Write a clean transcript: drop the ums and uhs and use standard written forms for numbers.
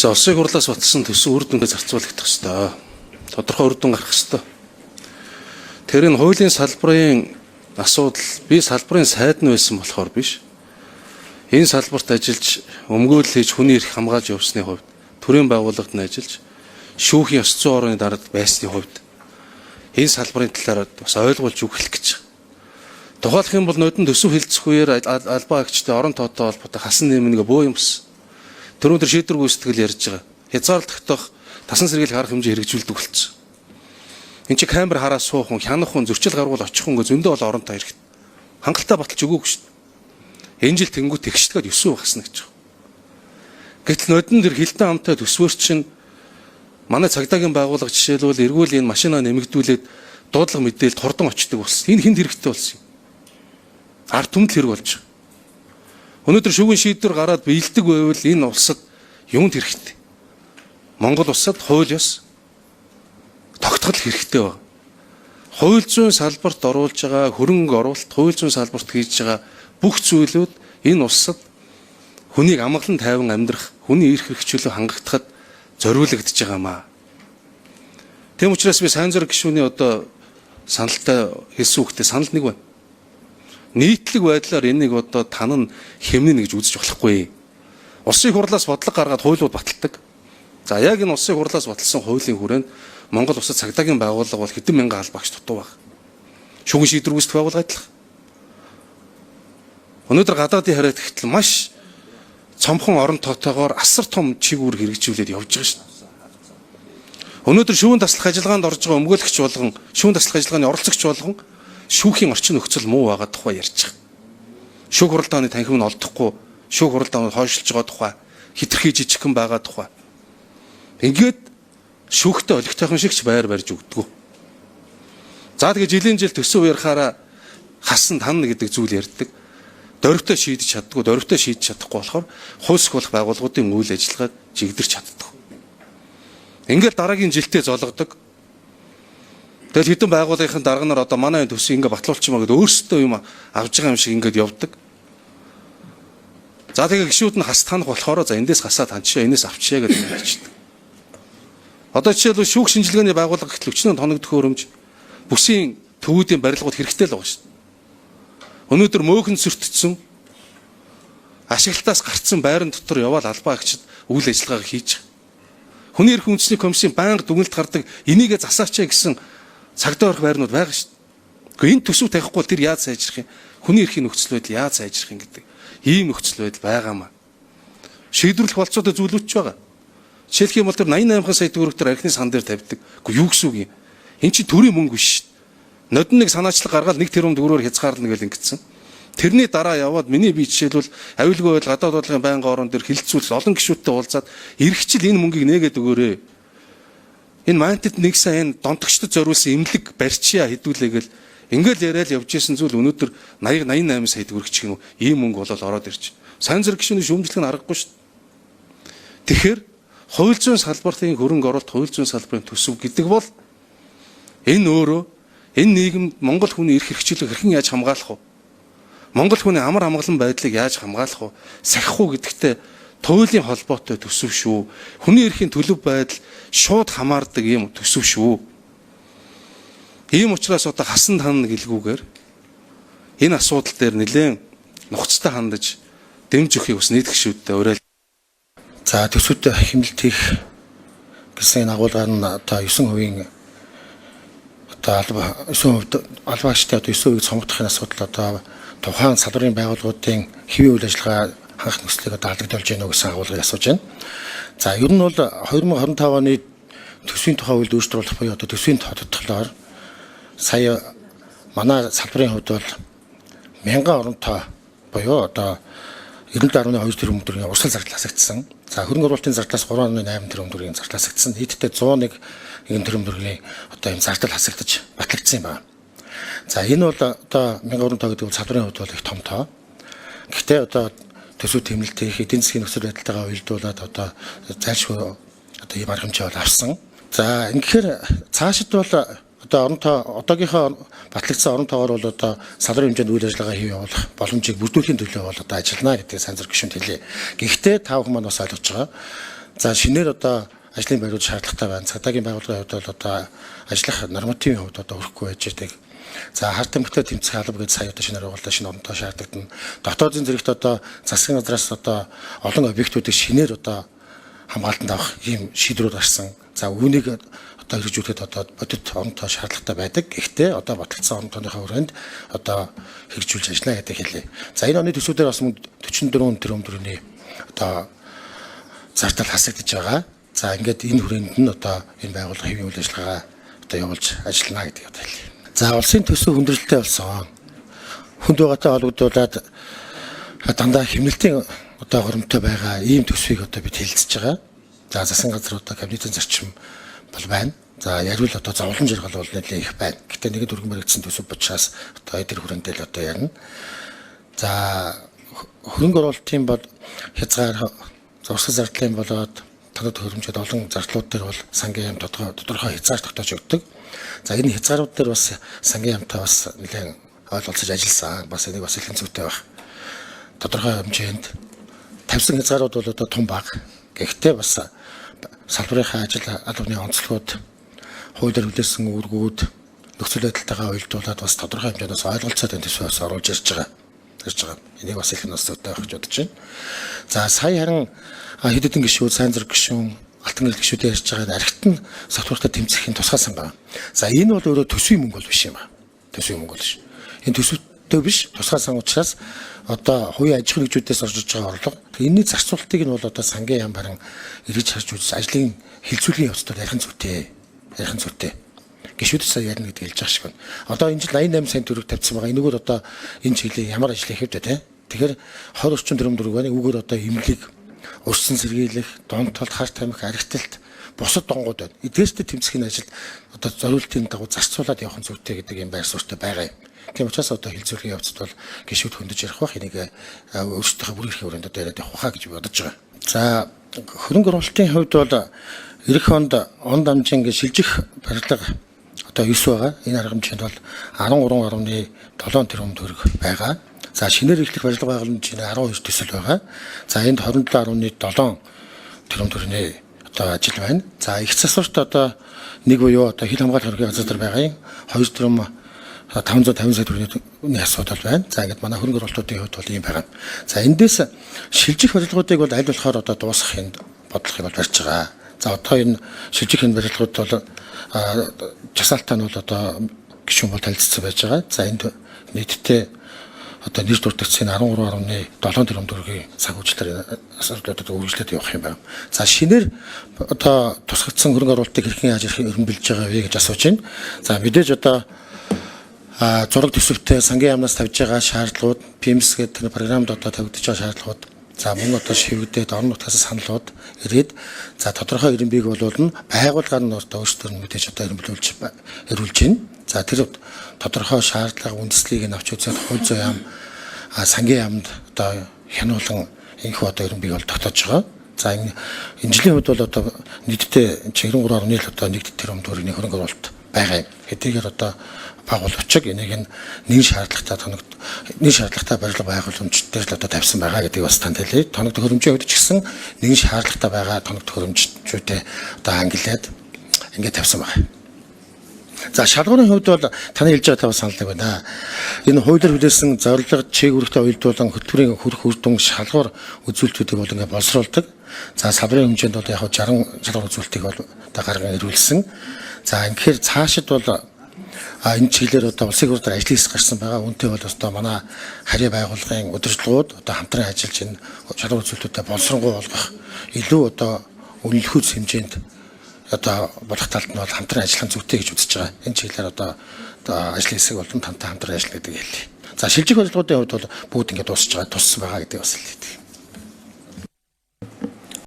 За, улсын хурлаас баталсан төсөв үр дүнгээ зарцуулагдах ёстой. Тодорхой үр дүн гарах ёстой. Тэр энэ хуулийн салбарын асуудал, би салбарын сайд нь байсан болохоор биш. Энэ салбарт ажиллаж, өмгөөлөл хийж, хүний эрх хамгаалж явсны хувьд, төрийн байгууллагад нь ажиллаж, шүүхийн ёс зүйн орны дарга байсны хувьд энэ салбарын талаар бас ойлгуулж өгөх гэж. Тухайлах юм бол нодон төсөв хилцэх үеэр албан агчтай орон тоотой холбоотой хасан нэмнэг бөө юмс. Түрүүн тэр шийдвэр гүйцэтгэл ярьж байгаа. Хязгаарлалт тогтоох, тасан сэргийлэх арга хэмжээ хэрэгжүүлдэг болцсон. Энд чи камер хараа суух хүн, хянах хүн, зөрчил гаргуул очих хүн зөндөө бол оронтой хэрэгтэй. Хангалттай баталж өгөөгүй шүү дээ. Энэ жил тэнгуү тэгштэгэд 9% хасна гэж байгаа. Гэтэл нодон тэр хилтэн амтай төсвөр чинь манай цагдаагийн байгууллага жишээлбэл эргүүл энэ машинаа нэмэгдүүлээд дуудлага мэдээлэлд хурдан очдог болсон. Энэ хүнд хэрэгтэй болсон юм. Ард түмэнд хэрэг болж байгаа. Өнөөдөр шүүхийн шийдвэр гараад биелдэг байвал энэ улсад юунд хэрэгтэй? Монгол улсад хууль ёс тогтгол хэрэгтэй байна. Хууль зүйн салбарт оруулж байгаа хөрөнгө оруулалт, хууль зүйн салбарт хийж байгаа бүх зүйлүүд энэ улсад хүнийг амгалан тайван амьдрах, хүний эрх хэрэгчлөө хангагдахад зориулагдж байгаа маа. Тийм учраас би сайн зэрэг гишүүний одоо саналтай хэлсэн үгтэй санал нэг байна. Нийтлэг байдлаар энийг одоо тан нь хэмнэнэ гэж үзэж болохгүй. Улсын хурлаас бодлого гаргаад хуулиуд баталдаг. За, яг энэ улсын хурлаас баталсан хуулийн хүрээнд Монгол улсад цагдаагийн байгууллага бол хэдэн мянган албаагч дутуу баг. Шүүхийн шийдвэр гүйцэтгэх байгууллага адилхан. Өнөөдөр гадаадын хариад гэтэл маш цомхон орон тоотойгоор асар том чиг үүрэг хэрэгжүүлээд явж байгаа шин. Өнөөдөр шүүн таслах ажиллагаанд орж байгаа өмгөөлөгч болгон, шүүн таслах ажиллагааны оролцогч болгон шүүхийн орчин нөхцөл муу байгаа тухай ярьж байгаа. Шүүх хуралдааны танхим нь олдохгүй, шүүх хуралдаанд хойшилж байгаа тухай, хитрхи жижигхэн байгаа тухай. Ингээд шүүхтэй олигтойхон шигч байр барьж өгдөг. За, тэгээ жилийн жил төсөв ярихаараа хасан танна гэдэг зүйл ярьдаг. Дөрвтэй шийдэж чаддгүй, дөрвтэй шийдэж чадахгүй болохоор хууль сахиулах байгууллагуудын үйл ажиллагааг жигдэрч чаддаг. Ингээл дараагийн жилдээ зологдог. Тэгэл хэдэн байгууллагын дарга нар одоо манай энэ төсөв ингээ батлуулчихмаа гэдээ өөрсдөө юм авж байгаа юм шиг ингээд явдаг. За, тэгээ гişүүд нь хас танах болохоор за эндээс хасаа танчаа, энэс авчия гэдэг юм ярьчихдаг. Одоо жишээлбэл шүүх шинжилгээний байгууллага гэтэл өчнөө тоногдох хөрөмж бүсийн төвүүдийн барилгууд хэрэгтэй л байгаа шүү дээ. Өнөөдөр мөөхөн сөртцсөн, ашиглалтаас гарцсан байран дотор яваал албаа агчид үйл ажиллагаагаа хийж байгаа. Хүний эрх үндэсний комиссийн байнга дүгнэлт гардаг, энийгээ засаач гэсэн цагдаа орох байрнууд байгаа шүү дээ. Гэхдээ энэ төсөв тавихгүй бол тэр яаж сайжрах юм? Хүний эрхийн нөхцөл байдал яаж сайжрах юм гэдэг ийм нөхцөл байдал байгаамаа. Шийдвэрлэх болцоотой зүйлүүд ч байгаа. Жишээлх юм бол тэр 88 сая төгрөг тэр архины сан дээр тавьдаг. Гэхдээ юу гэсэн үг юм? Эн чинь төрийн мөнгө биш шүү дээ. Нодон нэг санаачлаг гаргаад 1 тэрбум төгрөгөөр хязгаарлана гэл ингэсэн. Тэрний дараа яваад миний би жишээлбэл аюулгүй байдал, гадаад бодлогын байнгын орон дээр хилцүүлсэн олон гишүүдтэй уулзаад эргэжил энэ мөнгийг нээгээд өгөөрэй. Энэ мантид нэг сайн энэ донтогчдод зориулсан эмнэлэг барьчия хэдүүлээ гэл ингээл яриад явж исэн зүйл өнөөдөр 80 88 сая төгрөг ч юм уу ийм мөнгө болол ороод ирж. Сайн зэрэг гишүүний шүүмжлэх нь аргагүй шүү дээ. Тэгэхээр хууль зүйн салбарын хөрөнгө оруулалт, хууль зүйн салбарын төсөв гэдэг бол энэ өөрөө энэ нийгэмд Монгол хүний эрх хэрэгчлийг хэрхэн яаж хамгаалах вэ? Монгол хүний амар амгалан байдлыг яаж хамгаалах вэ? Сахих уу гэдэгтээ туйлын холбоотой төсөв шүү. Хүний эрхийн төлөв байдал шууд хамаардаг ийм төсөв шүү. Ийм учраас одоо хасан танна гэлгүүгээр энэ асуудал дээр нэлээд нухацтай хандаж дэмж өгөхийг бас нийт гишүүдтэй уриал. За, төсөвтэй хэмнэлт хийх гэсэн энэ агуулгаар нь одоо 9%-ийн одоо алба 9% албан агчтай одоо 9%-ийг цомгдохын асуудал, одоо тухайн салбарын байгууллагуудын хэвийн үйл ажиллагаа хангах нөхцөлийг одоо алдагдуулж байна уу гэсэн агуулгыг асууж байна. За, ер нь бол 2025 оны төсвийн тухай хуульд өөрчлөлт оруулах буюу одоо төсвийн тодотголоор сая манай салбарын хувьд бол мянган оронтой буюу одоо 97.2 тэрбум төгрөгийн урсгал зардал хасагдсан. За, хөрөнгө оруулалтын зардлаас 3.8 тэрбум төгрөгийн зардал хасагдсан. Нийтдээ 101 тэрбум төгрөгийн одоо юм зардал хасагдаж батлагдсан юм байна. За, энэ бол одоо мянган оронтой гэдэг бол салбарын хувьд бол их том тоо. Гэхдээ одоо төсөв тэмнэлт хийх, эдийн засгийн нөхцөл байдалтайгаа уялдуулаад одоо зайлшгүй одоо ийм арга хэмжээ бол авсан. За, ингэхээр цаашид бол одоо орон тоо одоогийнхоо батлагдсан орон тоогоор бол одоо салрын хэмжээнд үйл ажиллагаа хийв явуулах боломжийг бүрдүүлэхийн төлөө бол одоо ажиллана гэдгийг сайн зэрэг гишүүнд хэлье. Гэхдээ та бүхэн маань бас ойлгож байгаа. За шинээр одоо ажлын байрууд шаардлагатай байна. Цагдаагийн байгууллагын хувьд бол одоо ажиллах нормативын хувьд одоо өрөхгүй байж байдаг. За хар тамхитай тэмцэх алба гэж сая одоо шинээр байгууллаа шинэ оронтой шаардлагатна. Дотоодын зэрэгт одоо засгийн газраас одоо олон объектуудыг шинээр одоо хамгаалтанд авах ийм шийдвэрүүд гарсан. За үүнийг одоо хэрэгжүүлэхэд одоо бодит оронтой шаардлагатай байдаг. Гэхдээ одоо баталсан оронтойнхоо хүрээнд одоо хэрэгжүүлж ажиллана гэдэг хэлье. За энэ оны төсвүүдээр бас мөн 44 тэрбум төгрөгийн одоо зардал хасагдж байгаа. За ингээд энэ хүрээнд нь одоо энэ байгууллага хэвийн үйл ажиллагаа одоо явуулж ажиллана гэдэг одоо хэлье. За улсын төсөв хүндрэлтэй болсон. Хүнд байгаатай холбогдуулаад дандаа хэмнэлтийн одоо горимтой байгаа ийм төсвийг одоо бид хэлэлцэж байгаа. За засгийн газар одоо кабинетын зарчим бол байна. За яривал одоо зовлон жаргал бол нэлээд их байна. Гэтэ нэгэн дүргэн баригдсан төсөв учраас одоо эдгээр хүрээнд л одоо ярина. За хөрөнгө оруулалтын бол хязгаар зурсгал зардлын болоод тоног төхөөрөмжөд олон зардлууд дээр бол сангийн яам тодорхой хязгаар тогтоож өгдөг. За энэ хязгаарууд дээр бас сангийн яамтай бас нэлээд ойлголцож ажилласан. Бас энийг бас хэлэх зүйтэй байх. Тодорхой хэмжээнд тавьсан хязгаарууд бол одоо том баг. Гэхдээ бас салбарынхаа ажил албаны онцлогууд, хуулиар хүлээсэн үүргүүд, нөхцөл байдалтайгаа уялдуулаад бас тодорхой хэмжээнд бас ойлголцоод энэ төсвөө бас оруулж ирж байгаа. Энийг бас хэлэх нь бас зүйтэй байх гэж бодож байна. За сая харин хэд хэдэн гишүүд, сайн зэрэг гишүүн, алтан гэрэл гишүүдээ ярьж байгаа архит нь сотвортой тэмцэхийн тусгай сан байна. За энэ бол өөрөө төсвийн мөнгө бол биш юм аа. Төсвийн мөнгө бол биш. Энэ төсөвтэй биш, тусгай сан учраас одоо хувийн аж ахуйн нэгжүүдээс орж иж байгаа орлого. Энэний зарцуулалтыг нь бол одоо сангийн яам баран эргэж харж үзэж ажлын хилцүүлгийн явцдад ярих нь зүйтэй. Ярих нь зүйтэй. Гишүүд сая ярина гэдгийг хэлж байгаа шиг байна. Одоо энэ жил 88 сая төгрөг тавьсан байгаа. Энэгээр одоо энэ чиглэлийн ямар ажил хийх вэ те? Тэгэхээр 20 орчим тэрбум төгрөг байна. Үүгээр одоо имлэг, урьдчилан сэргийлэх, донтолт, хар тамхи, архиталт бусад донгууд байна. Эдгээртэй тэмцэхийн ажилд одоо зориултын дагуу зарцуулаад явах нь зүйтэй гэдэг юм байр суурьтай байгаа юм. Тийм учраас одоо хилцүүлгийн явцад бол гишүүд хөндөж ярих бах, энийг өөрсдийнхөө бүрийн эрхийн хүрээнд одоо яриад явах хаа гэж бодож байгаа. За хөрөнгө оруулалтын хувьд бол ирэх онд он дамжин ингэ шилжих барилга одоо 9 байгаа. Энэ арга хэмжээнд бол 13.7 тэрбум төгрөг байгаа. За шинээр эхлэх барилга байгууламжийн 12 төсөл байгаа. За энд 27.7 тэрбум төгрөгийн одоо ажил байна. За их засварт одоо нэг буюу одоо хил хамгаалах ерөнхий газар дээр байгаа юм 2 тэрбум 550 сая төгрөгийн асуудал байна. За ингээд манай хөрөнгө оруулалтуудын хувьд бол ийм байгаа. За эндээс шилжих барилгуудыг бол аль болохоор одоо дуусгах юм бодлогыг бол барьж байгаа. За одоо энэ шилжих энэ барилгууд бол жагсаалтаа нь бол одоо гишүүн бол танилцсан байж байгаа. За энд нийтдээ одоо нэр дурдгдсан 13.7 тэрбум төгрөгийн санхүүжилтээр асуудлуудад үргэлжлээд явах юм байна. За шинээр одоо тусгагдсан хөрөнгө оруулалтыг хэрхэн яаж өрнөбөлж байгаа вэ гэж асууж байна. За мэдээж одоо зураг төсөвтэй сангийн яамнаас тавьж байгаа шаардлагууд, PIMS гэдэг програмд одоо тавигдж байгаа шаардлагууд, за мөн одоо шивгдээд орон нутгаас саналууд ирээд, за тодорхой ирэмбийг бол нь байгууллагаар нь одоо өөрсдөр нь мэдээж одоо эрэмблүүлж эрүүлж байна. За тэр тодорхой шаардлага үндэслэлийг нь авч үзээд хууль зүйн яам, сангийн яамд одоо хянуулан энэхүү одоо ирэмбийг бол тогтоож байгаа. За энэ жилийн хувьд бол одоо нийтдээ 93.1 одоо 1 тэрбум төгрөгийн хөрөнгө оруулалт байгаа юм. Хэдийгээр одоо баг боловч энийг нь нэг шаардлагатай тоног нэг шаардлагатай барилга байгууламж дээр л одоо тавьсан байгаа гэдгийг бас танд хэлье. Тоног төхөөрөмжийн хувьд ч гэсэн нэгэн шаардлагатай байгаа тоног төхөөрөмжүүдээ одоо ангилаад ингээд тавьсан байгаа. За шалгуурын хувьд бол таны хэлж байгаатай бас санал нэг байна. Энэ хуулиар хүлээсэн зорилго, чиг үүрэгтэй уялдуулан хөтөлбөрийн хүрх үр дүн шалгуур үзүүлэлтүүдийг бол ингээд боловсруулдаг. За салбарын хэмжээнд бол яг 60 шалгуур үзүүлэлтийг бол одоо гарган ирүүлсэн. За ингэхээр цаашид бол энэ чиглэлээр одоо улсын хурлаар ажлын хэсэг гарсан байгаа. Үүнтэй бол одоо манай харьяа байгууллагын удирдлагууд одоо хамтран ажиллаж энэ шалгуур үзүүлэлтүүдэд боловсронгуй болгох илүү одоо үнэлэхүйц хэмжээнд одоо болох талд нь бол хамтран ажиллах зүйтэй гэж үзэж байгаа. Энэ чиглэлээр одоо ажлын хэсэг болон тантай хамтран ажиллана гэдэг хэлье. За шилжих барилгуудын хувьд бол бүгд ингээд дуусч байгаа, туссан байгаа гэдэг бас хэлье.